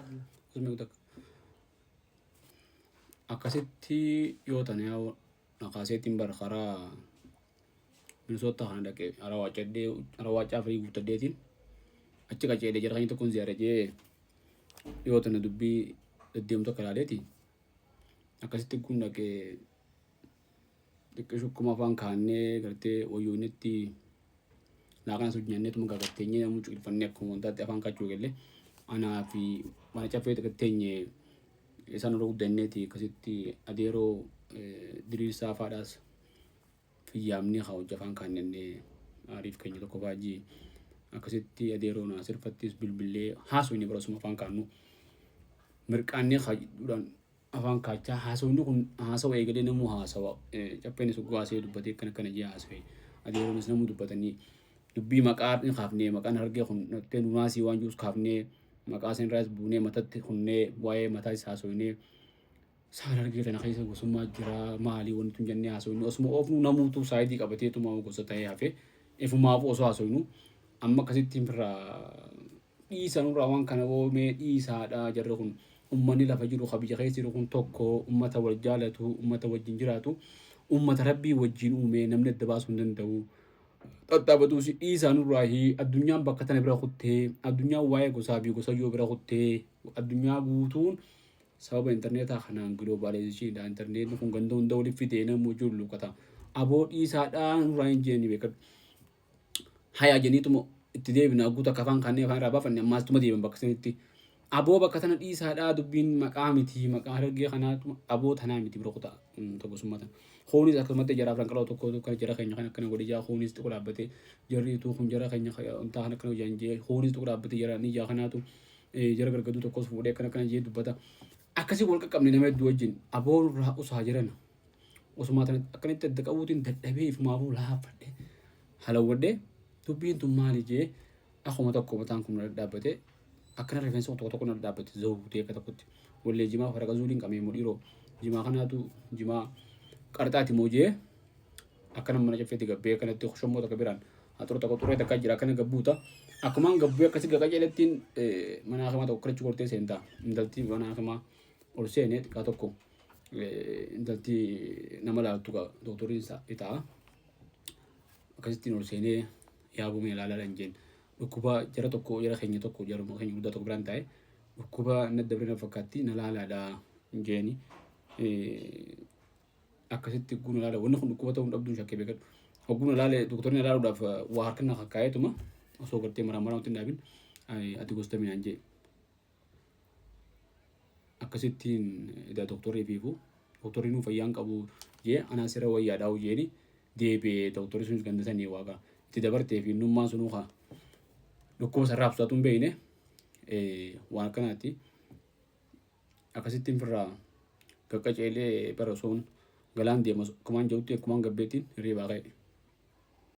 Osuma eegu takka. Akkasitti yoo tana yaa'u naqaaseetiin bara karaa Minisoota kana dhaqee hara waacaa firii guuttadheetiin achi qaceelee jara keenya tokkoon ziyaara jee yoo tana dubbii deddeemtu akka ilaaleeti. Akkasitti kun dhaqee xiqqishu akkuma afaan kaannee gartee wayyoonnetti laaqana sun nyaanneetuma gagatteenyee namuu cuqilfannee akkuma wantaatti afaan kaachuu galle anaa fi mana caffee xiqqatteenye isaan irra guddanneeti akkasitti adeeroo diriirsaa faadhaas fiyyaamnee haa hojii afaan kaannennee aariif keenya tokko faajii akkasitti adeeroo naasirfattis bilbillee haasofni bara osuma afaan kaannu mirqaannee kaadhuudhaan afaan kaachaa haasawni kun haasawa eegalee namuu haasawa caffeen isa gaasee dubbatee akkana akkana jee haasawe adeeroonis namuu dubbatanii dubbii maqaa ni kaafnee maqaan hargee kun nattee nunaasii waan jiruus kaafnee maqaa isin irraas buunee matatti kunnee waa'ee mataa isaa haasofnee saan hargee tana keessa gosummaa jira maalii wanti tun jennee haasofne osuma oofnu namuutu saayidii qabateetuma gosa ta'ee hafe ifumaaf osoo haasofnu amma akkasitti irraa dhiisa nurraa waan kana oomee dhiisaadha jarri kun ummanni lafa jiru ka biyya keessa jiru kun tokko ummata wal jaalatu ummata wajjin jiraatu ummata rabbii wajjin uumee namni adda baasuu hin danda'u xaxxaabatuus dhiisaa nurraahi addunyaan bakka tana bira kuttee addunyaan waa'ee gosaa fi gosayyoo bira kuttee addunyaa guutuun sababa intarneetaa kanaan giloobaalaayizeeshiniidha intarneetni kun ganda hunda walitti fidee namuu julluqata aboo dhiisaadhaa nurraa hin jeenni beekadhu hayaa jeniituma itti deebina hagguu takka afaan kaannee afaan irraa baafanne ammaas tuma deeban bakka sanitti. Aboo bakka tana dhiisaadhaa dubbiin maqaa miti maqaa harargee kanaatu aboo tanaa miti bira kutaa tokkosummaa tana. Kunis akkasumatti jara afran qaloo tokko tokko jara keenya kan akkana godhe jaa kunis xiqqoo dhaabbatee jarri utuu kun jara keenya wantaa kan akkana hojjan jee kunis xiqqoo dhaabbatee jara ni jaa kanaatu jara gargaduu tokkos fuudhee akkana akkana jee dubbata. Akkasii wal qaqqabne nama hedduu wajjin aboo nurraa usaa jirana. Osumaa tana akkanitti adda qabuutiin dadhabee ifumaafuu laaffadhe halawwadhe dubbiin tun maali jee akkuma tokko mataan kun na dhadhaabbate akkana rifeensa tokko tokko na dhadhaabbate zawutee akka tokkotti wallee jimaa faraqa zuuliin qabee moo dhiiroo jimaa kanaatu jimaa qarxaati moo jee akkana mana caffeetti gabbee akkanatti shommoo takka biraan haxura tokko xurree takka jira akkana gabbuuta akkumaan gabbee akkasi gaqaceelettiin mana hakimaa tokko kirachi gortee seentaa intalti mana hakimaa ol seenee xiqqaa tokko intalti nama laaltu doktoriin isaa ita'a. Akkasittiin ol seenee yaabuu mee ilaalaa dhaan jeen. Dhukkuba jara tokko jara keenya tokko jaruma keenya guddaa tokko biraan taa'e dhukkuba na dabre na fakkaatti na laalaadha jeeni. Akkasitti hogguu na laala wanni kun dhukkuba ta'uu hin dhabduun shakkee beekadhu. Hogguu na laale doktoriin na laaluudhaaf waa harka na kakkaa'eetuma osoo gartee maraa maraa wanti hin dhaabin ati gosta minaan jee. Akkasittiin edaa doktorri fiifu doktorri nuu fayyaan qabu jee anaa sirra wayyaa dhaa'u jeeni deebi'ee doktorri sunis ganda sanii waaqa itti dabartee fi innummaan sunuu kaa dhukkuba sarraa ibsaatu hin beekne waan akkanaatti akkasittiin firraa qaqqaceelee bara osoon galaan deema akkumaan jirutti akkumaan gabbeettiin hirriibaa ka'e.